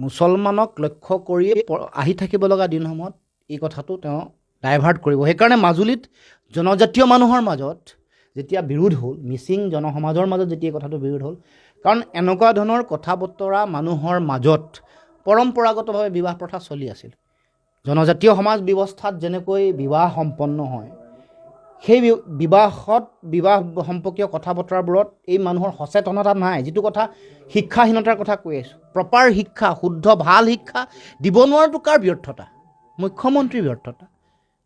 মুছলমানক লক্ষ্য কৰিয়ে আহি থাকিব লগা দিনসমূহত এই কথাটো তেওঁ ডাইভাৰ্ট কৰিব। সেইকাৰণে মাজুলীত জনজাতীয় মানুহৰ মাজত যেতিয়া বিৰোধ হ'ল, মিচিং জনসমাজৰ মাজত যেতিয়া এই কথাটো বিৰোধ হ'ল, কাৰণ এনেকুৱা ধৰণৰ কথা বতৰা মানুহৰ মাজত পৰম্পৰাগতভাৱে বিবাহ প্ৰথা চলি আছিল। জনজাতীয় সমাজ ব্যৱস্থাত যেনেকৈ বিবাহ সম্পন্ন হয়, সেই বিবাহত বিবাহ সম্পৰ্কীয় কথা বতৰাবোৰত এই মানুহৰ সচেতনতা নাই। যিটো কথা শিক্ষাহীনতাৰ কথা কৈ আছোঁ, প্ৰপাৰ শিক্ষা, শুদ্ধ ভাল শিক্ষা দিব নোৱাৰাটো কাৰ ব্যৰ্থতা? মুখ্যমন্ত্ৰীৰ ব্যৰ্থতা,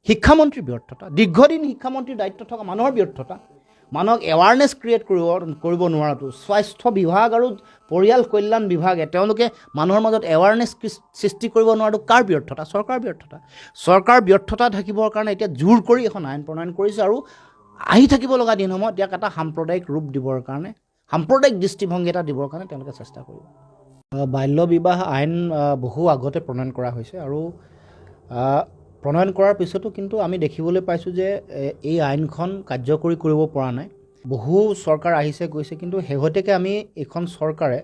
শিক্ষামন্ত্ৰীৰ ব্যৰ্থতা, দীৰ্ঘদিন শিক্ষামন্ত্ৰীৰ দায়িত্ব থকা মানুহৰ ব্যৰ্থতা, মানুহক এৱাৰনেছ ক্ৰিয়েট কৰিব নোৱাৰাটো। স্বাস্থ্য বিভাগ আৰু পৰিয়াল কল্যাণ বিভাগে তেওঁলোকে মানুহৰ মাজত এৱাৰনেছ সৃষ্টি কৰিব নোৱাৰাটো কাৰ ব্যৰ্থতা? চৰকাৰৰ ব্যৰ্থতা। চৰকাৰ ব্যৰ্থতা থাকিবৰ কাৰণে এতিয়া জোৰ কৰি এখন আইন প্ৰণয়ন কৰিছে আৰু আহি থাকিব লগা দিনসমূহত ইয়াক এটা সাম্প্ৰদায়িক ৰূপ দিবৰ কাৰণে, সাম্প্ৰদায়িক দৃষ্টিভংগী এটা দিবৰ কাৰণে তেওঁলোকে চেষ্টা কৰিব। বাল্য বিবাহ আইন বহু আগতে প্ৰণয়ন কৰা হৈছে আৰু প্ৰণয়ন কৰাৰ পিছতো কিন্তু আমি দেখিবলৈ পাইছোঁ যে এই আইনখন কাৰ্যকৰী কৰিব পৰা নাই। বহু চৰকাৰ আহিছে গৈছে, কিন্তু শেহতীয়াকৈ আমি এইখন চৰকাৰে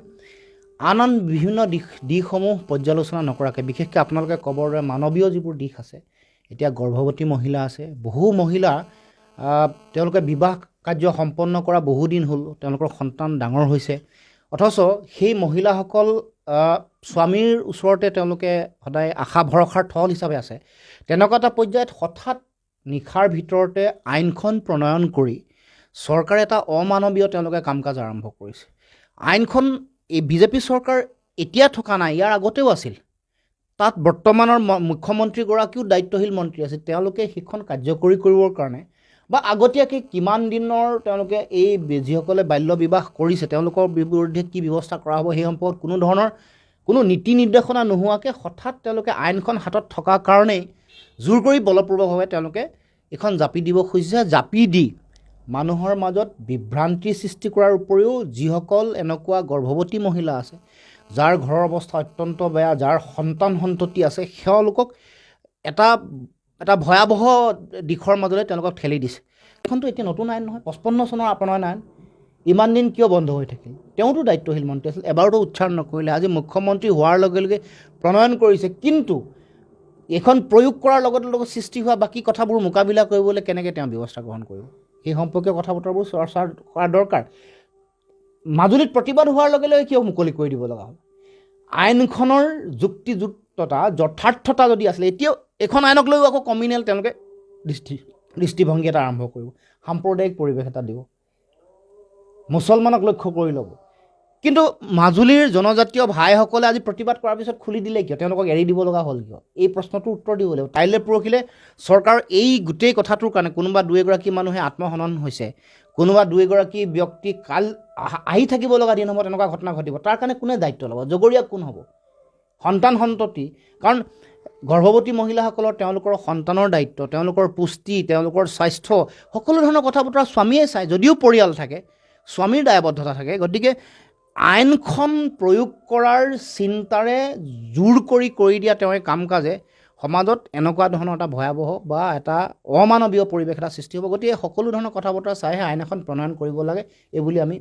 আন আন বিভিন্ন দিশসমূহ পৰ্যালোচনা নকৰাকৈ, বিশেষকৈ আপোনালোকে ক'বৰ দৰে মানৱীয় যিবোৰ দিশ আছে, এতিয়া গৰ্ভৱতী মহিলা আছে, বহু মহিলা তেওঁলোকে বিবাহ কাৰ্য সম্পন্ন কৰা বহুদিন হ'ল, তেওঁলোকৰ সন্তান ডাঙৰ হৈছে, অথচ সেই মহিলাসকল স্বামীৰ ওচৰতে তেওঁলোকে সদায় আশা ভৰসাৰ থল হিচাপে আছে। তেনেকুৱা এটা পৰ্যায়ত হঠাৎ নিশাৰ ভিতৰতে আইনখন প্ৰণয়ন কৰি চৰকাৰে এটা অমানৱীয় তেওঁলোকে কাম কাজ আৰম্ভ কৰিছে। আইনখন এই বিজেপি চৰকাৰ এতিয়া থকা নাই, ইয়াৰ আগতেও আছিল। তাত বৰ্তমানৰ মুখ্যমন্ত্ৰীগৰাকীও দায়িত্বশীল মন্ত্ৰী আছিল। তেওঁলোকে সেইখন কাৰ্যকৰী কৰিবৰ কাৰণে বা আগতীয়াকৈ কিমান দিনৰ তেওঁলোকে এই যিসকলে বাল্য বিবাহ কৰিছে তেওঁলোকৰ বিৰুদ্ধে কি ব্যৱস্থা কৰা হ'ব সেই সম্পৰ্কত কোনো ধৰণৰ কোনো নীতি নিৰ্দেশনা নোহোৱাকৈ হঠাৎ তেওঁলোকে আইনখন হাতত থকাৰ কাৰণেই জোৰ কৰি বলপূৰ্বকভাৱে তেওঁলোকে এইখন জাপি দিব খুজিছে। জাপি দি মানুহৰ মাজত বিভ্ৰান্তি সৃষ্টি কৰাৰ উপৰিও যিসকল এনেকুৱা গৰ্ভৱতী মহিলা আছে, যাৰ ঘৰৰ অৱস্থা অত্যন্ত বেয়া, যাৰ সন্তান সন্ততি আছে, তেওঁলোকক এটা এটা ভয়াৱহ দিশৰ মাজলৈ তেওঁলোকক ঠেলি দিছে। এইখনতো এতিয়া নতুন আইন নহয়, 55 চনৰ প্ৰণয়ন আইন, ইমান দিন কিয় বন্ধ হৈ থাকিল? তেওঁতো দায়িত্বশীল মন্ত্ৰী আছিল, এবাৰতো উচ্চাৰণ নকৰিলে। আজি মুখ্যমন্ত্ৰী হোৱাৰ লগে লগে প্ৰণয়ন কৰিছে, কিন্তু এইখন প্ৰয়োগ কৰাৰ লগতে লগত সৃষ্টি হোৱা বাকী কথাবোৰ মোকাবিলা কৰিবলৈ কেনেকৈ তেওঁ ব্যৱস্থা গ্ৰহণ কৰিব, সেই সম্পৰ্কীয় কথা বতৰাবোৰ চৰ্চা কৰা দৰকাৰ। মাজুলীত প্ৰতিবাদ হোৱাৰ লগে লগে কিয় মুকলি কৰি দিব লগা হ'ল? আইনখনৰ যুক্তিযুক্ততা, যথাৰ্থতা যদি আছিলে, এতিয়াও এইখন আইনক লৈও আকৌ কমিউনেল তেওঁলোকে দৃষ্টিভংগী এটা আৰম্ভ কৰিব, সাম্প্ৰদায়িক পৰিৱেশ এটা দিব, মুছলমানক লক্ষ্য কৰি ল'ব। কিন্তু মাজুলীৰ জনজাতীয় ভাইসকলে আজি প্ৰতিবাদ কৰাৰ পিছত খুলি দিলে কিয়? তেওঁলোকক এৰি দিব লগা হ'ল কিয়? এই প্ৰশ্নটোৰ উত্তৰ দিব লাগিব। কাইলৈ পৰহিলে চৰকাৰৰ এই গোটেই কথাটোৰ কাৰণে কোনোবা দুই এগৰাকী মানুহে আত্মহনন হৈছে, কোনোবা দুই এগৰাকী ব্যক্তি কাল আহি থাকিব লগা দিনসমূহত এনেকুৱা ঘটনা ঘটিব, তাৰ কাৰণে কোনে দায়িত্ব ল'ব? জগৰীয়া কোন হ'ব? সন্তান সন্ততি, কাৰণ গৰ্ভৱতী মহিলাসকলৰ তেওঁলোকৰ সন্তানৰ দায়িত্ব, তেওঁলোকৰ পুষ্টি, তেওঁলোকৰ স্বাস্থ্য, সকলো ধৰণৰ কথা বতৰা স্বামীয়ে চায়, যদিও পৰিয়াল থাকে স্বামীৰ দায়বদ্ধতা থাকে। গতিকে আইনখন প্ৰয়োগ কৰাৰ চিন্তাৰে জোৰ কৰি কৰি দিয়া তেওঁ কাম কাজে সমাজত এনেকুৱা ধৰণৰ এটা ভয়াৱহ বা এটা অমানৱীয় পৰিৱেশ এটা সৃষ্টি হ'ব। গতিকে সকলো ধৰণৰ কথা বতৰা চাইহে আইন এখন প্ৰণয়ন কৰিব লাগে, এই বুলি আমি